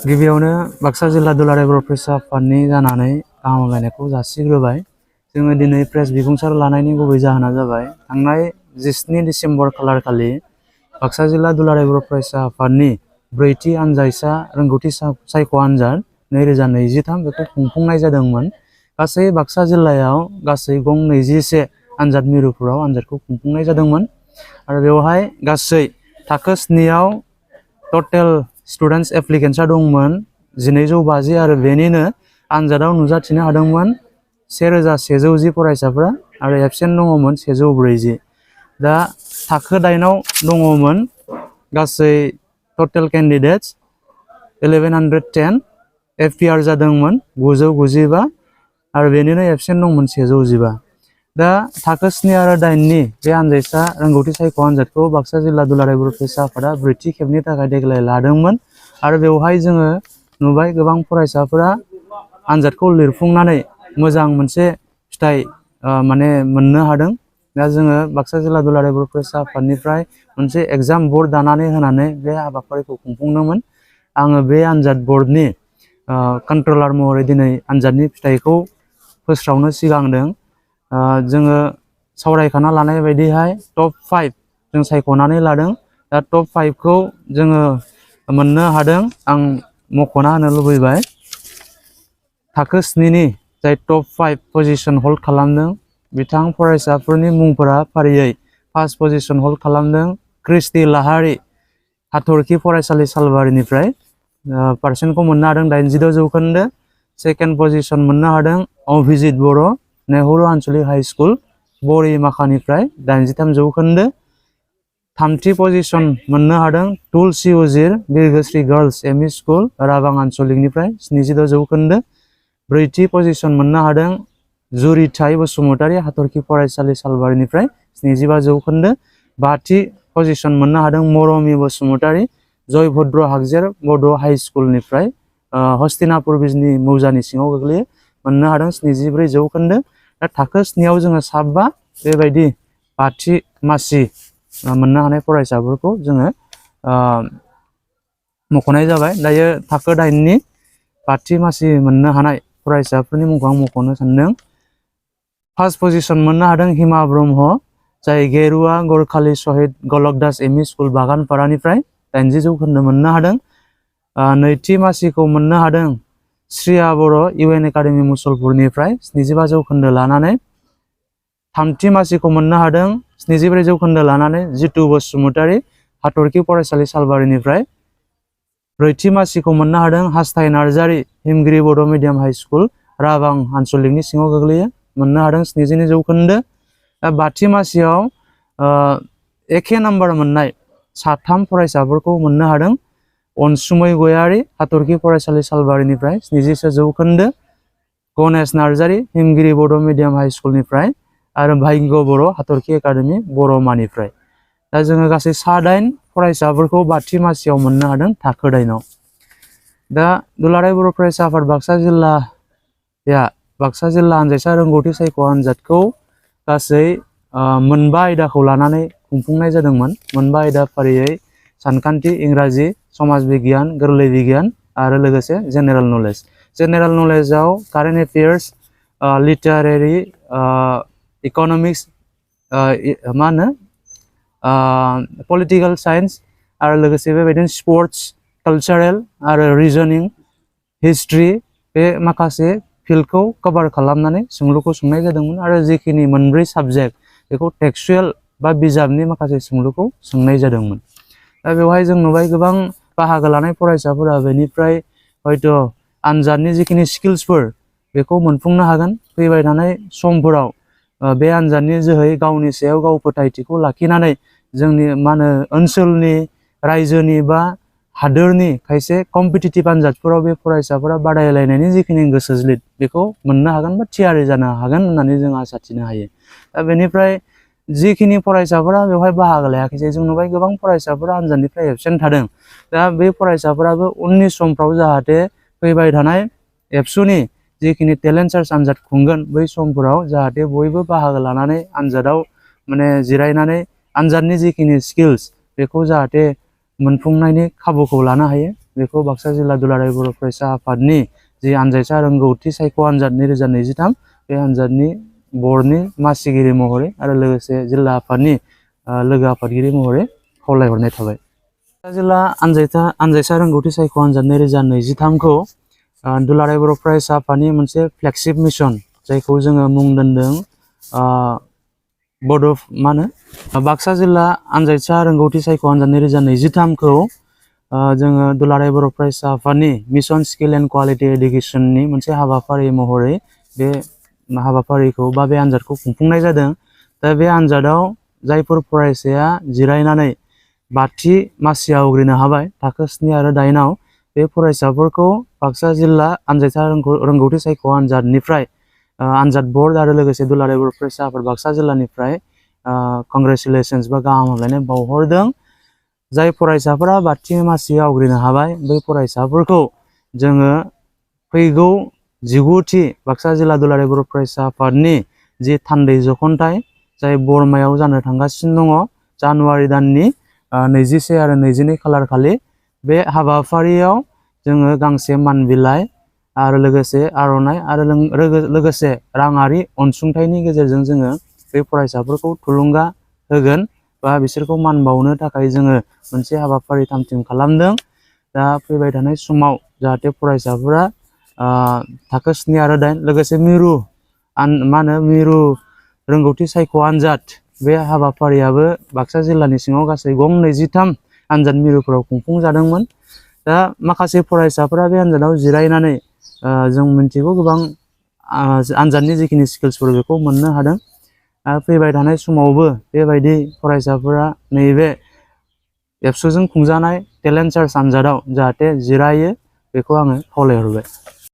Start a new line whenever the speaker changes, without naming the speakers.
गिबियावनो बाक्सा जिल्ला दुलाराय बर' फरायसा आफादनि जानानै गाहाम हामलायनायखौ जासिग्रोबाय। जोङो दिनै प्रेस बिबुंसार लानायनि गुबै जाहोना जाबाय थांनाय 17 डिसेम्बर खालार खालि बाक्सा जिल्ला दुलाराय बर' फरायसा आफादनि ब्रैथि आनजाइसा रोंगौथि सायख' आनजाद 2023 बेखौ खुंफुंनाय जादोंमोन। गासै बाक्सा जिल्लायाव गासै गं 21 आनजाद मिरुफोराव आनजादखौ खुंफुंनाय जादोंमोन आरो बेवहाय गासै थाखो 7आव टटेल स्टुडेन्ट्स एप्लिकेन्ट्सआ दंमोन 1250 आरो बेनिनो आनजादाव नुजाथिनो हादोंमोन 1110 फरायसाफोरा आरो एबसेन्ट दङमोन 140। दा थाखो 8आव दङमोन गासै टटेल केन्डिडेट्स 1110, एफपिआर जादोंमोन 995 आरो बेनिनो एबसेन्ट दंमोन 115। दा थाखो 7 आरो 8नि बे आनजाइसा रोंगौथि सायख' आनजादखौ बाक्सा जिल्ला दुलाराय बर' फरायसा आफादा ब्रैथि खेबनि थाखाय देग्लाय लादोंमोन आरो बेवहाय जोङो नुबाय गोबां फरायसाफोरा आनजादखौ लिरफुंनानै मोजां मोनसे फिथाइ मोननो हादों। दा जोङो बाक्सा जिल्ला दुलाराय बर' फरायसा आफादनिफ्राय मोनसे एग्जाम बर्ड दानानै होनानै बे हाबाफारिखौ खुंफुंदोंमोन। आङो बे आनजाद बर्डनि कन्ट्रलार महरै दिनै आनजादनि फिथाइखौ फोस्रावनो सिगांदों। जोङो सावरायखाना लानाय बायदिहाय टप 5 जों सायख'नानै लादों। दा टप 5खौ जोङो मोननो हादों। आं मख'ना होनो लुबैबाय थाखो 7नि जाय टप 5 पजिशन हल्ड खालामदों बिथां फरायसाफोरनि मुंफोरा फारियै फार्स्ट पजिशन हल्ड खालामदों क्रिस्टि लाहारी, हाथरखि फरायसालि सालबारिनिफ्राय पारसेन्टखौ मोननो हादों 86 जौखोन्दो। सेकेन्ड पजिशन मोननो हादों अभिजित बर', नेहरू आनसलिक हाई स्कुल बरिमाखानिफ्राय 83 जौखोन्दो। थामथि पजिशन मोननो हादों तुलसी उजिर बिरगोस्रि गार्लस एमइ स्कुल राबां आनसलिकनिफ्राय 76 जौखोन्दो। ब्रैथि पजिशन मोननो हादों जुरिथाय बसुमतारी, हाथरखि फरायसालि सालबारिनिफ्राय 75 जौखोन्दो। बाथि पजिशन मोननो हादों मरमि बसुमतारी, जयभद्र हागजेर बड' हाई स्कुलनिफ्राय हस्तिनापुर बिजनी मौजानि सिङाव गोग्लैयो, मोननो हादों 74 जौखोन्दो। दा थाखो 7आव जोङो 7 बेबायदि बाथि मासि मोननो हानाय फरायसाफोरखौ जोङो मख'नाय जाबाय। दायो थाखो 8नि बाथि मासि मोननो हानाय फरायसाफोरनि मुंखौ आं मख'नो सानदों। फार्स्ट पजिशन मोननो हादों हिमा ब्रह्म, जाय गेरुआ गरखालि शहीद गलकदास एमइ स्कुल बागानपारानिफ्राय 80 जौखोन्दो मोननो हादों। नैथि मासिखौ मोननो हादों श्रिया बर', इउएन एकाडेमि मुसलपुरनिफ्राय 75 जौखोन्दो लानानै। थामथि मासिखौ मोननो हादों 74 जौखोन्दो लानानै जितु बसुमतारी, हाथरखि फरायसालि सालबारिनिफ्राय। ब्रैथि मासिखौ मोननो हादों हास्थाय नार्जारी, हिमगिरि बड' मिडियाम हाई स्कुल राबां आनसलिकनि सिङाव गोग्लैयो, मोननो हादों 72 जौखोन्दो। दा बाथि मासियाव एखे नाम्बार मोननाय 3 फरायसाफोरखौ मोननो हादों अनसुमै गयारी, हाथरखि फरायसालि सालबारिनिफ्राय 71 जौखोन्दो, गणेश नार्जारी, हिमगिरि बड' मिडियाम हाई स्कुलनिफ्राय आरो भाग्य बर', हाथरखि एकाडेमि बर'मानिफ्राय। दा जोङो गासै 8 फरायसाफोरखौ बाथि मासियाव मोननो हादों थाखो 8आव। दा दुलाराय बर' फरायसा आफाद बाक्सा जिल्ला आनजाइसा रोंगौथि सायख' आनजादखौ गासै 9 आयदाखौ लानानै खुंफुंनाय जादोंमोन। 9 आयदा फारियै सानखान्थि, इंराजि, समाज बिगियान, गोरलै बिगियान आरो लोगोसे जेनेरेल नलेज। जेनेरेल नलेजाव current affairs, literary, economics, political science आरो लोगोसे बेबायदिनो स्पर्ट्स, कालचारेल आरो रिजनिं, हिस्ट्रि बे माखासे फिल्डखौ कभार खालामनानै सोंलुखौ सोंनाय जादोंमोन आरो जिखिनि 4 साबजेक्ट बेखौ टेक्सुयेल बा बिजाबनि माखासे सोंलुखौ सोंनाय जादोंमोन। दा बेवहाय जों नुबाय गोबां बाहागो लानाय फरायसाफोरा बेनिफ्राय हयथ' आनजादनि जिखिनि स्किल्सफोर बेखौ मोनफुंनो हागोन। फैबाय थानाय समफोराव बे आनजादनि जोहै गावनि सायाव गाव फोथायथिखौ लाखिनानै जोंनि ओनसोलनि, रायजोनि बा हादोरनि खायसे कम्पिटिटिभ आनजादफोराव बे फरायसाफोरा बादायलायनायनि जिखिनि गोसोज्लिद बेखौ मोननो हागोन बा थियारि जानो हागोन होननानै जों आसा थिनो हायो। दा बेनिफ्राय जिखिनि फरायसाफोरा बेवहाय बाहागो लायाखैसै, जों नुबाय गोबां फरायसाफोरा आनजादनिफ्राय एबसेन्ट थादों। दा बे फरायसाफोराबो उननि समफ्राव जाहाथे फैबाय थानाय एबसुनि जिखिनि टेलेन्ट सार्च आनजाद खुंगोन बै समफोराव जाहाथे बयबो बाहागो लानानै आनजादाव जिरायनानै आनजादनि जिखिनि स्किल्स बेखौ जाहाथे मोनफुंनायनि खाबुखौ लानो हायो। बेखौ बाक्सा जिल्ला दुलाराय बर' फरायसा आफादनि जि आनजायसा रोंगौथि सायख' आनजाद 2023 बे आनजादनि बर्डनि मासिगिरि महरै आरो लोगोसे जिल्ला आफादनि लोगो आफादगिरि महरै खावलायहरनाय थाबाय। बाक्सा जिल्ला आनजायसा रोंगौथि सायख' आनजाद 2023 खौ दुलाराय बर' फरायसा आफादनि मोनसे फ्लेगशिप मिशन जायखौ जोङो मुं दोनदों बाक्सा जिल्ला आनजायसा रोंगौथि सायख' आनजाद 2023 खौ जोङो दुलाराय बर' फरायसा आफादनि मिशन स्किल एन्ड क्वालिटि एडुकेशननि मोनसे हाबाफारि महरै बे हाबाफारिखौ बा बे आनजादखौ खुंफुंनाय जादों। दा बे आनजादाव जायफोर फरायसाया जिरायनानै बाथि मासि आवग्रिनो हाबाय थाखो 7 आरो 8 बे फरायसाफोरखौ बाक्सा जिल्ला आनजायसा रोंगौथि सायख' आनजादनिफ्राय आनजाद बर्ड आरो लोगोसे दुलाराय बर' फरायसा आफाद बाक्सा जिल्लानिफ्राय कंग्रेचुलेसन्स बा गाहाम हामलायनाय बावहरदों। जाय फरायसाफोरा बाथि मासि आवग्रिनो हाबाय बै फरायसाफोरखौ जोङो फैगौ 19थि बाक्सा जिल्ला दुलाराय बर' फरायसा आफादनि जि थान्दै जखनथाइ जाय बरमायाव जानो थांगासिनो दङ जानुवारि दाननि 21 आरो 22 खालार खालि बे हाबाफारियाव जोङो गांसे मान बिलाइ आरो लोगोसे आर'नाइ आरो लोगोसे राङारि अनसुंथाइनि गेजेरजों जोङो बे फरायसाफोरखौ थुलुंगा होगोन बा बिसोरखौ मान बावनो थाखाय जोङो मोनसे हाबाफारि थाम-थिम खालामदों। दा फैबाय थानाय समाव जाहाथे फरायसाफोरा थाखो 7 आरो 8 लोगोसे मिरु रोंगौथि सायख' आनजाद बे हाबाफारियाबो बाक्सा जिल्लानि सिङाव गासै गं 23 आनजाद मिरुफोराव खुंफुंजादोंमोन। दा माखासे फरायसाफोरा बे आनजादाव जिरायनानै जों मिथिगौ गोबां आनजादनि जिखिनि स्किल्सफोर बेखौ मोननो हादों। फैबाय थानाय समावबो बेबायदि फरायसाफोरा नैबे एबसुजों खुंजानाय टेलेन्ट सार्च आनजादाव जाहाथे जिरायो बेखौ आङो खावलायहरबाय।